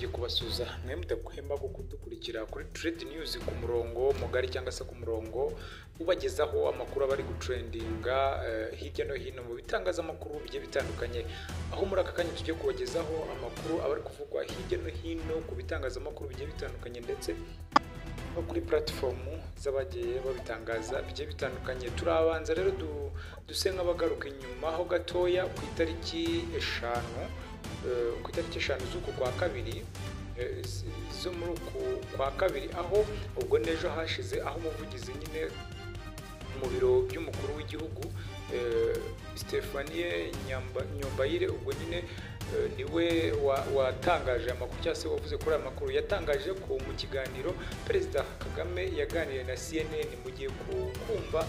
Nongeye kubasuhuza mwe mudahwema kudukurikira kuri Trade News ku murongo mugari cyangwa se ku murongo ubagezaho amakuru aba ari gutrendinga hirya no hino mu bitangazamakuru bigiye bitandukanye, aho muri aka kanya tugiye kubagezaho amakuru aba ari kuvugwa hirya no hino ku bitangazamakuru bigiye bitandukanye ndetse no kuri platform z'abagiye babitangaza bigiye bitandukanye. Turabanza rero duse nk'abagaruka inyuma ho gatoya ku itariki 5, ku itariki 5 z'uku kwa kabiri, zo muri uku kwa kabiri, aho ubwo n'ejo hashize, aho umuvugizi nyine mu biro by'umukuru w'igihugu Stephanie Nyombayire, ubwo nyine niwe watangaje amakuru cyangwa se wavuze kuri aya makuru, yatangaje ko mu kiganiro Perezida Kagame yaganiriye na CNN, mugiye kumva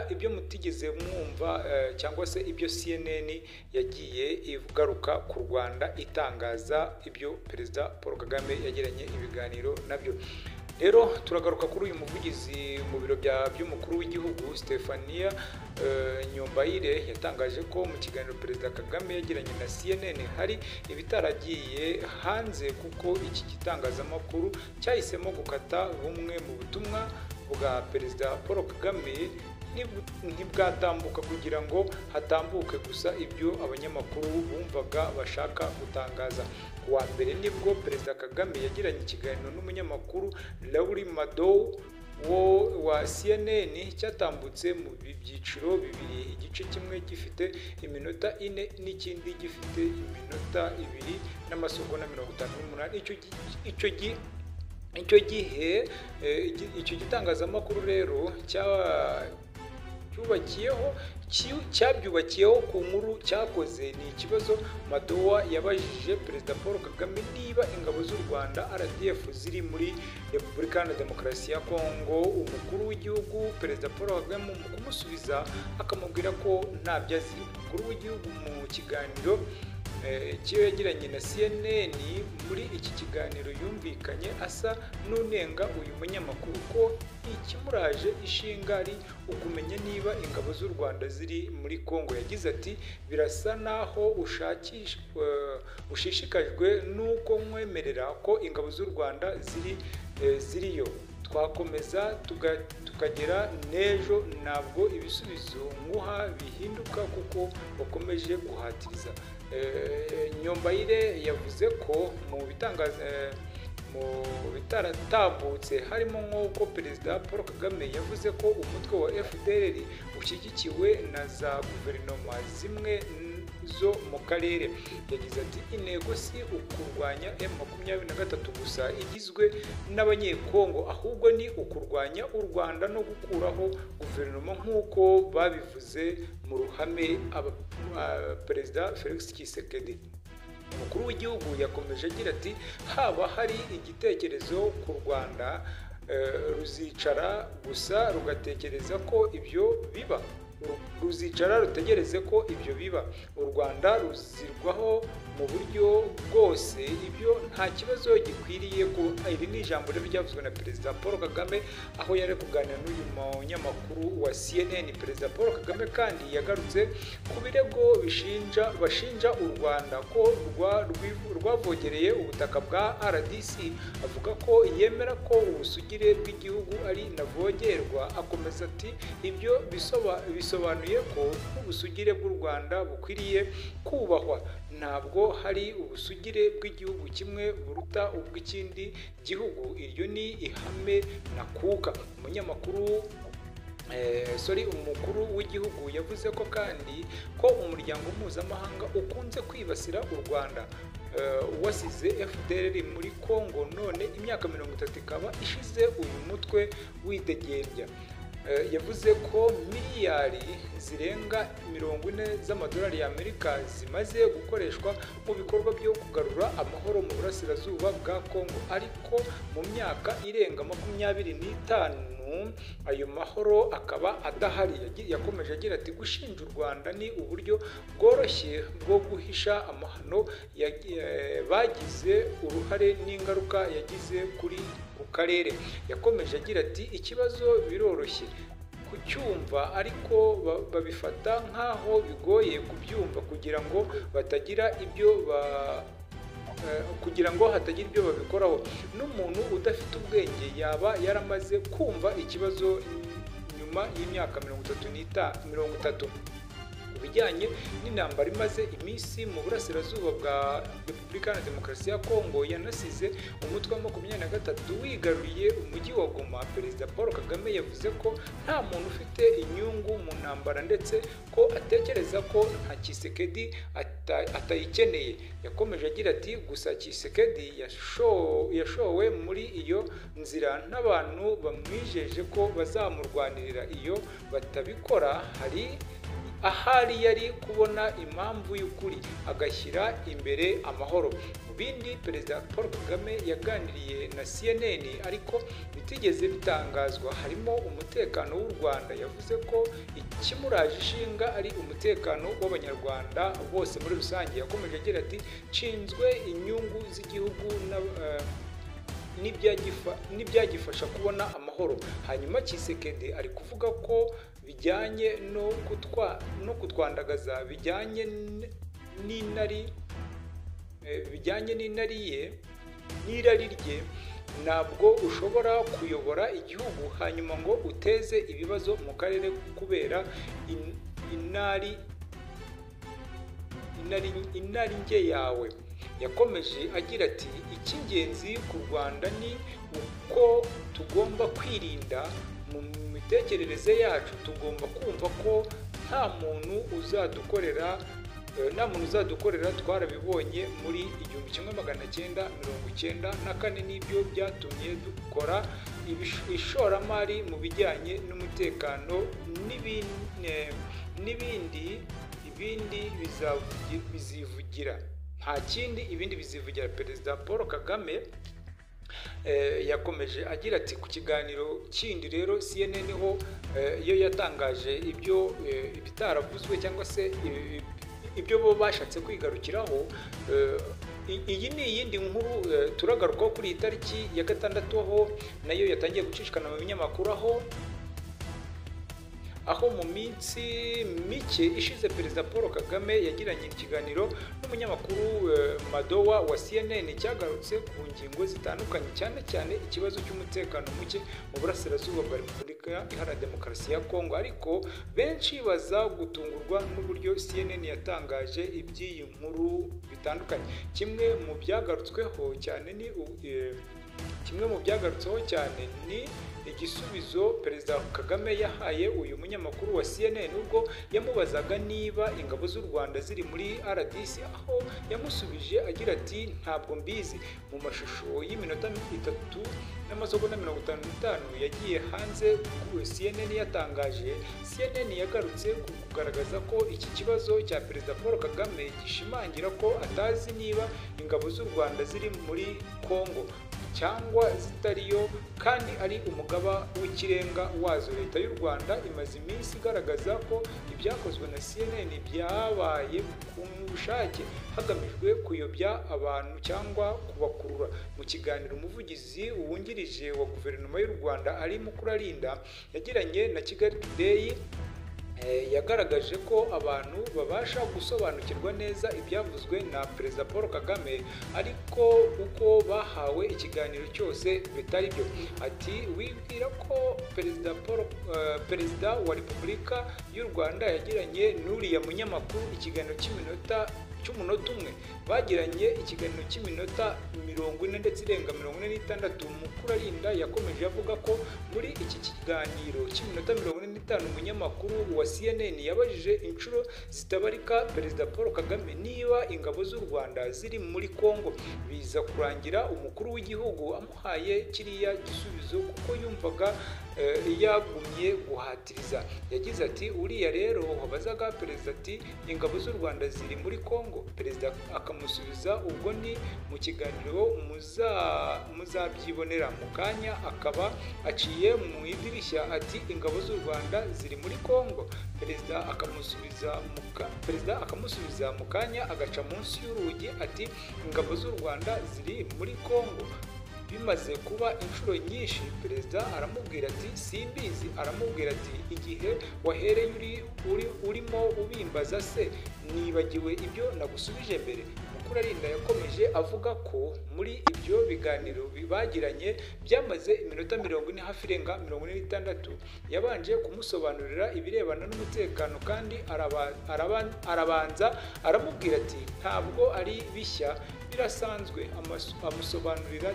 ibyo mutigeze mwumva cyangwa se ibyo CNN yagiye igaruka ku Rwanda itangaza ibyo Perezida Paul Kagame yagiranye ibiganiro nabyo. Rero turagaruka kuri uyu muvugizi mu biro by'umukuru w'igihugu Stephanie Nyombayire, yatangaje ko mu kiganiro Perezida Kagame yagiranye na CNN hari ibitaragiye hanze kuko iki gitangazamakuru cyahisemo gukata bumwe mu butumwa bwa Perezida Paul Kagame ntibwatambuka kugira ngo hatambuke gusa ibyo abanyamakuru bumvaga bashaka gutangaza. Kuwa mbere nibwo Perezida Kagame yagiranye ikiganiro n'umunyamakuru Lauri Madow wo wa CNN, cyatambutse mu byiciro bibiri, igice kimwe gifite iminota 4 n'ikindi gifite iminota 2 n'amasegonda 58. Icyo gihe icyo gitangazamakuru rero cyabyubakiyeho ku nkuru cyakoze. Ni ikibazo Madowa yabajije Perezida Paul Kagame niba ingabo z'u Rwanda RDF ziri muri Repubulika Iharanira Demokarasi ya Kongo. Umukuru w'igihugu Perezida Paul Kagame mu kumusubiza akamubwira ko ntabyo azi. Umukuru w'igihugu mu kiganiro cyo yagiranye na CNN, muri iki kiganiro yumvikanye asa n'unenga uyu munyamakuru ko ikimuraje ishinga ari ukumenya niba ingabo z'u Rwanda ziri muri Kongo. Yagize ati: "Birasa naho ushishikajwe n'uko nkwemerera ko ingabo z'u Rwanda ziriyo, twakomeza tukagera n'ejo, ntabwo ibisubizo nkuha bihinduka kuko bakomeje guhatiriza." Nyombayire yavuze ko mu bitaratambutse harimo nk'uko Perezida Paul Kagame yavuze ko umutwe wa FDLR ushyigikiwe na za guverinoma zimwe zo mu karere. Yagize ati: "Intego si ukurwanya M23 gusa igizwe n'Abanyekongo, ahubwo ni ukurwanya u Rwanda no gukuraho guverinoma nk'uko babivuze mu ruhame Perezida Felix Tshisekedi." Umukuru w'igihugu yakomeje agira ati: "Haba hari igitekerezo ku Rwanda ruzicara gusa rugatekereza ko ibyo biba, ruzicara rutegereze ko ibyo biba. U Rwanda ruzirwaho mu buryo bwose, ibyo nta kibazo gikwiriye ko." Iri ni ijambo rero ryavuzwe na Perezida Paul Kagame aho yari kuganira n'uyu munyamakuru wa CNN. Perezida Paul Kagame kandi yagarutse ku birego bashinja u Rwanda ko rwavogereye ubutaka bwa RDC, avuga ko yemera ko ubusugire bw'igihugu ari ntavogerwa. Akomeza ati: "Ibyo bisobanuye ko ubusugire bw'u Rwanda bukwiriye kubahwa, ntabwo hari ubusugire bw'igihugu kimwe buruta ubw'ikindi gihugu, iryo ni ihame nakuka." Umunyamakuru umukuru w'igihugu yavuze ko kandi ko umuryango mpuzamahanga ukunze kwibasira u Rwanda wasize FDLR muri Kongo, none imyaka 30 ikaba ishize uyu mutwe widegembya. Yavuze ko miliyari zirenga 40 z'amadolari y'Amerika zimaze gukoreshwa mu bikorwa byo kugarura amahoro mu burasirazuba bwa Kongo, ariko mu myaka irenga 25 ayo mahoro akaba adahari. Yakomeje agira ati: "Gushinja u Rwanda ni uburyo bworoshye bwo guhisha amahano bagize uruhare n'ingaruka yagize kuri ku karere." Yakomeje agira ati: "Ikibazo biroroshye kucyumva, ariko babifata nk'aho bigoye kubyumva kugira ngo batagira ibyo kugira ngo hatagira ibyo babikoraho. N'umuntu udafite ubwenge yaba yaramaze kumva ikibazo nyuma y'imyaka 30. Ku bijyanye n'intambara imaze iminsi mu burasirazuba bwa Repubulika ya Demokarasi ya Kongo yanasize umutwe wa 23 wigaruriye umujyi wa Goma, Perezida Paul Kagame yavuze ko nta muntu ufite inyungu mu ntambara ndetse ko atekereza ko nta Tshisekedi atayikeneye. Yakomeje agira ati gusa Tshisekedi yashowe muri iyo nzira n'abantu bamwijeje ko bazamurwanirira, iyo batabikora hari ahari yari kubona impamvu y'ukuri agashyira imbere amahoro. Mu bindi Perezida Paul Kagame yaganiriye na CNN ariko bitigeze bitangazwa harimo umutekano w'u Rwanda. Yavuze ko ikimuraje ishinga ari umutekano w'Abanyarwanda bose muri rusange. Yakomeje agira ati nshinzwe inyungu z'igihugu n'ibyagifasha kubona amahoro. Hanyuma Tshisekedi ari kuvuga ko bijyanye no kutwandagaza bijyanye n'inari ye n'irari rye, ntabwo ushobora kuyobora igihugu hanyuma ngo uteze ibibazo mu karere kubera inari nge yawe. Yakomeje agira ati icy'ingenzi ku Rwanda ni uko tugomba kwirinda mu mitekerereze yacu, tugomba kumva ko nta muntu uzadukorera. Twarabibonye muri 1994 n'ibyo byatumye dukora ishoramari mu bijyanye n'umutekano n'ibindi ibindi bizivugira, nta kindi ibindi bizivugira. Perezida Paul Kagame yakomeje agira ati ku kiganiro kindi rero CNN ho iyo yatangaje ibyo bitaravuzwe cyangwa se ibyo bo bashatse kwigarukiraho. Iyi ni iyindi nkuru turagarukaho kuri iyi tariki ya 6 aho nayo yatangiye gucishikana mu binyamakuru, aho mu minsi mike ishize Perezida Paul Kagame yagiranye ikiganiro n'umunyamakuru Madowa wa CNN cyagarutse ku ngingo zitandukanye, cyane cyane ikibazo cy'umutekano muke mu burasirazuba bwa Repubulika Iharanira Demokarasi ya Kongo. Ariko benshi baza gutungurwa n'uburyo CNN yatangaje iby'iyi nkuru bitandukanye. Kimwe mu byagarutsweho cyane ni igisubizo Perezida Kagame yahaye uyu munyamakuru wa CNN ubwo yamubazaga niba ingabo z'u Rwanda ziri muri RDC, aho yamusubije agira ati ntabwo mbizi. Mu mashusho y'iminota 3 n'amasegonda 55 yagiye hanze CNN yatangaje, CNN yagarutse ku kugaragaza ko iki kibazo cya Perezida Paul Kagame gishimangira ko atazi niba ingabo z'u Rwanda ziri muri Kongo cyangwa zitariyo kandi ari umugaba w'ikirenga wazo. Leta y'u Rwanda imaze iminsi igaragaza ko ibyakozwe na CNN byabaye ku bushake hagamijwe kuyobya abantu cyangwa kubakurura. Mu kiganiro umuvugizi wungirije wa guverinoma y'u Rwanda ari Mukurarinda yagiranye na Kigali Today yagaragaje ko abantu babasha gusobanukirwa neza ibyavuzwe na Perezida Paul Kagame ariko uko bahawe ikiganiro cyose bitari byo. Ati wibwira ko Perezida wa Repubulika y'u Rwanda yagiranye n'uriya munyamakuru ikiganiro cy'iminota cy'umunota umwe, bagiranye ikiganiro cy'iminota 40 ndetse irenga 46. Mukurarinda yakomeje avuga ko muri iki kiganiro cy'iminota 45 umunyamakuru wa CNN yabajije inshuro zitabarika Perezida Paul Kagame niba ingabo z'u Rwanda ziri muri Kongo, biza kurangira umukuru w'igihugu amuhaye kiriya gisubizo kuko yumvaga yagumye guhatiriza. Yagize ati uriya rero wabazaga perezida ati ingabo z'u Rwanda ziri muri Kongo, perezida akamusubiza ubwo ni mu kiganiro muzabyibonera mu kanya, akaba aciye mu idirishya ati ingabo z'u Rwanda ziri muri Kongo, perezida akamusubiza mu kanya agaca munsi y'urugi ati ingabo z'u Rwanda ziri muri Kongo. Bimaze kuba inshuro nyinshi perezida aramubwira ati simbizi, aramubwira ati igihe wahereye urimo ubimbaza se nibagiwe ibyo nagusubije mbere. Mu Mukuralinda yakomeje avuga ko muri ibyo biganiro bagiranye byamaze iminota 40, hafi irenga 46, yabanje kumusobanurira ibirebana n'umutekano, kandi arabanza aramubwira ati ntabwo ari bishya, birasanzwe. Amusobanurira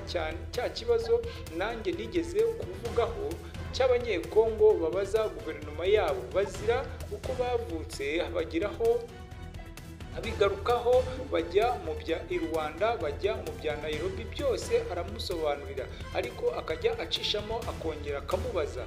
cya kibazo nanjye nigeze kuvugaho cy'Abanyekongo babaza guverinoma yabo bazira uko bavutse, bagiraho abigarukaho, bajya mu bya i Rwanda, bajya mu bya Nairobi, byose aramusobanurira, ariko akajya acishamo akongera akamubaza.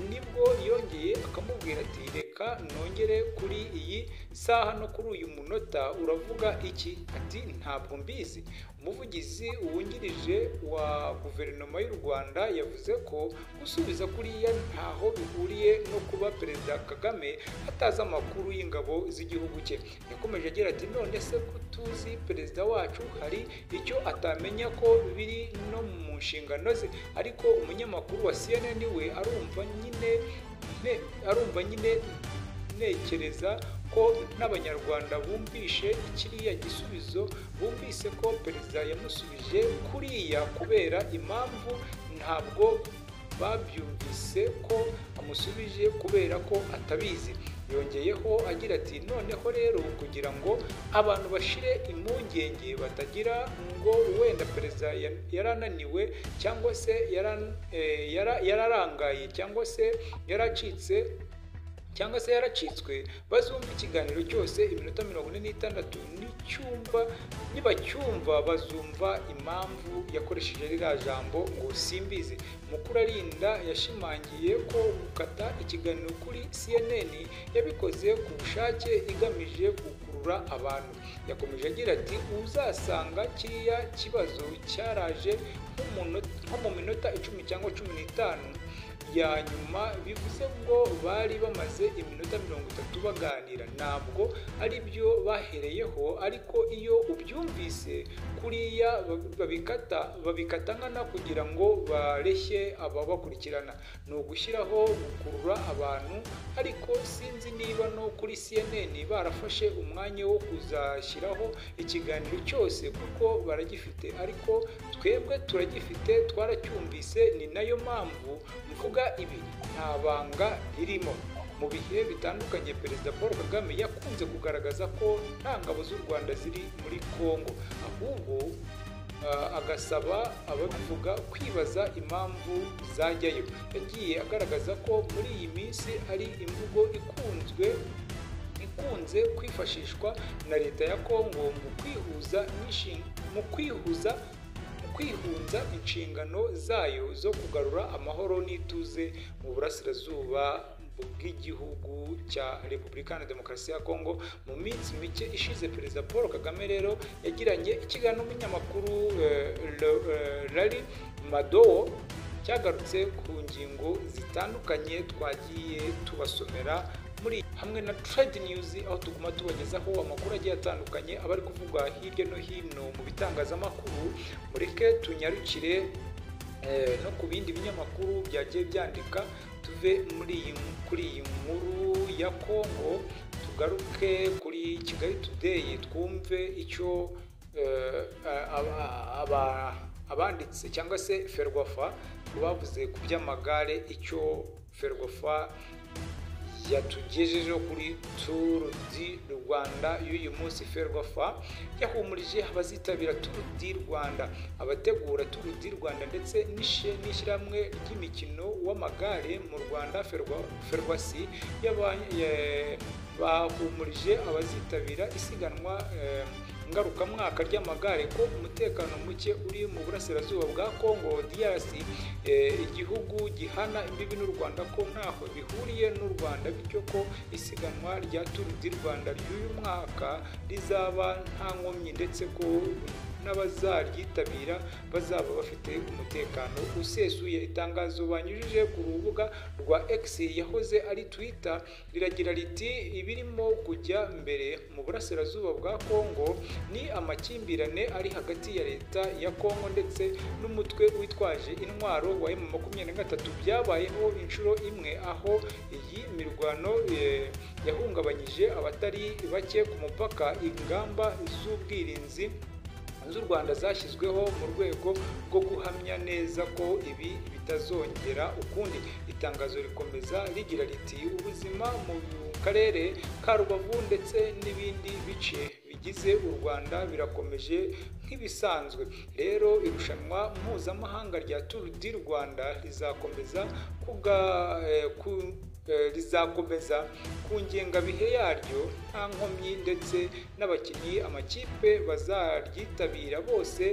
Nibwo yongeye akamubwira ati reka nongere kuri iyi saha no kuri uyu munota uravuga iki? Ati ntabwo mbizi. Umuvugizi wungirije wa guverinoma y'u Rwanda yavuze ko gusubiza kuriya ntaho bihuriye no kuba Perezida Kagame atazi amakuru y'ingabo z'igihugu cye. Yakomeje agira ati none se ko tuzi perezida wacu hari icyo atamenya ko biri no mu nshingano ze? Ariko umunyamakuru wa CNN we arumva nyine ntekereza ko n'Abanyarwanda bumvishe kiriya gisubizo, bumvise ko perezida yamusubije kuriya kubera impamvu, ntabwo babyumvise ko amusubije kubera ko atabizi. Yongeyeho agira ati noneho rero kugira ngo abantu bashire impungenge batagira ngo wenda perezida yarananiwe cyangwa se yararangaye cyangwa se yaracitse cyangwa se yaracitswe, bazumva ikiganiro cyose iminota 46, n'icyumva nibacyumva bazumva impamvu yakoresheje ririya jambo ngo simbizi. Mukuralinda yashimangiye ko gukata ikiganiro kuri CNN yabikoze ku bushake igamije gukurura abantu. Yakomeje agira ati uzasanga kiriya kibazo cyaraje nko mu minota 10 cyangwa 15 ya nyuma, bivuze ngo bari bamaze iminota 30 baganira, ntabwo ari byo bahereyeho, ariko iyo ubyumvise kuriya babikata nkana kugira ngo bareshye ababakurikirana, ni ugushyiraho gukurura abantu. Ariko sinzi niba no kuri CNN barafashe umwanya wo kuzashyiraho ikiganiro cyose kuko baragifite, ariko twebwe turagifite, twaracyumvise, ni nayo mpamvu mvuga ibi, nta banga ririmo. Mu bihe bitandukanye Perezida Paul Kagame yakunze kugaragaza ko nta ngabo z'u Rwanda ziri muri Kongo, ahubwo agasaba ababivuga kwibaza impamvu zajyayo. Yagiye agaragaza ko muri iyi minsi ari imvugo ikunze kwifashishwa na leta ya Kongo mu kwihunza inshingano zayo zo kugarura amahoro n'ituze mu burasirazuba bw'igihugu cya Repubulika ya Demokarasi ya Kongo. Mu minsi mike ishize Perezida Paul Kagame rero yagiranye ikiganiro n'umunyamakuru Larry Madowo cyagarutse ku ngingo zitandukanye twagiye tubasomera muri hamwe na Trade News, aho tuguma tubagezaho amakuru agiye atandukanye aba ari kuvugwa hirya no hino mu bitangazamakuru. Mureke tunyarukire no ku bindi binyamakuru byagiye byandika, tuve muri kuri iyi nkuru ya Kongo tugaruke kuri Kigali Today, twumve icyo abanditse cyangwa se Ferwafa bavuze ku by'amagare, icyo Ferwafa yatugejejeho kuri Tour du Rwanda y'uyu munsi. Ferwafa yahumurije abazitabira Tour du Rwanda, abategura Tour du Rwanda ndetse n'ishyirahamwe ry'imikino w'amagare mu Rwanda Ferwasi bahumurije abazitabira isiganwa ngarukamwaka ry'amagare ko umutekano muke uri mu burasirazuba bwa Kongo DRC, igihugu gihana imbibi n'u Rwanda, ko ntaho bihuriye n'u Rwanda, bityo ko isiganwa rya Tour du Rwanda ry'uyu mwaka rizaba nta nkomyi ndetse ko n'abazaryitabira bazaba bafite umutekano usesuye. Itangazo banyujije ku rubuga rwa X yahoze ari Twitter riragira riti ibirimo kujya mbere mu burasirazuba bwa Kongo ni amakimbirane ari hagati ya leta ya Kongo ndetse n'umutwe witwaje intwaro wa M23 byabayeho inshuro imwe, aho iyi mirwano yahungabanyije abatari bake ku mupaka. Ingamba z'ubwirinzi z'u Rwanda zashyizweho mu rwego rwo guhamya neza ko ibi bitazongera ukundi. Itangazo rikomeza rigira riti: "Ubuzima mu karere ka Rubavu ndetse n'ibindi bice bigize u Rwanda birakomeje nk'ibisanzwe. Rero irushanwa mpuzamahanga rya Tour du Rwanda rizakomeza ku ngengabihe yaryo nta nkomyi, ndetse n'abakinnyi, amakipe bazaryitabira bose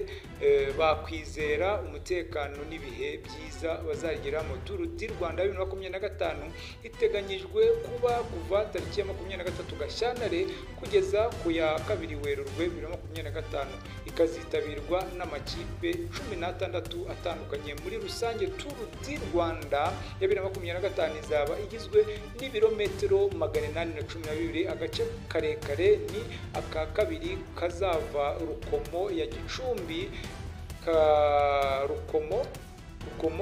bakwizera umutekano n'ibihe byiza bazageramo." Tour du Rwanda 2025 iteganyijwe kuba kuva tariki ya 23 Gashyantare kugeza ku ya 2 Werurwe 2025, ikazitabirwa n'amakipe 16 atandukanye. Muri rusange, Tour du Rwanda ya 2025 izaba igizwe n'ibirometero 812. Agace karekare ni aka kabiri kazava Rukomo ya Gicumbi ka Rukomo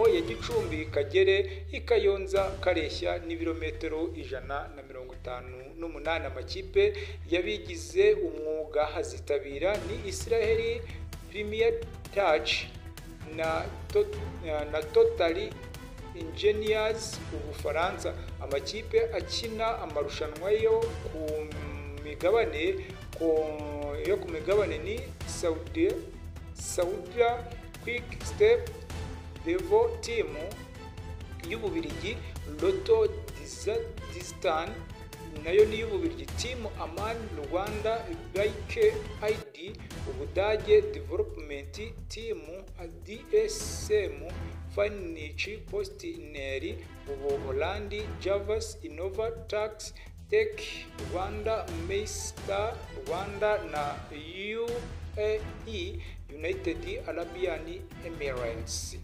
ya Gicumbi kagere i Kayonza kareshya n'ibirometero 158. Amakipe yabigize umwuga hazitabira ni Israel Premier Tech na Total Energies Ubufaransa. Amakipe akina amarushanwa yo ku migabane ni Soudal Quick Step, Devo Team y'Ububirigi, Lotto Dstny nayo ni iy'Ububirigi, Team Amani Rwanda, Bike Aid Ubudage, Development Team DSM Firmenich PostNL Ubuholandi, Javas Innova Tax Tech Rwanda, Maystar Rwanda na UAE, United Arabian Emirates.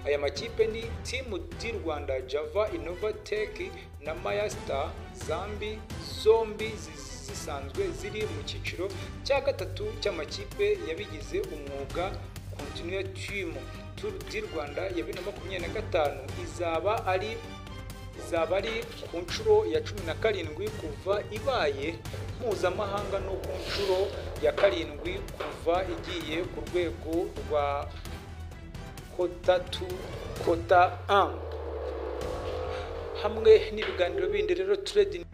Aya makipe ni Team du Rwanda, Java Innova Tech na Mayastar Zambi, zombi zisanzwe ziri mu cyiciro cya gatatu cy'amakipe yabigize umwuga, Continental Team. Tour du Rwanda ya 2025 izaba ari ku nshuro ya 17 kuva ibaye mpuzamahanga no ku nshuro ya karindwi kuva igiye ku rwego rwa quota 2, quota 1. Hamwe n'ibiganiro bindi rero trade.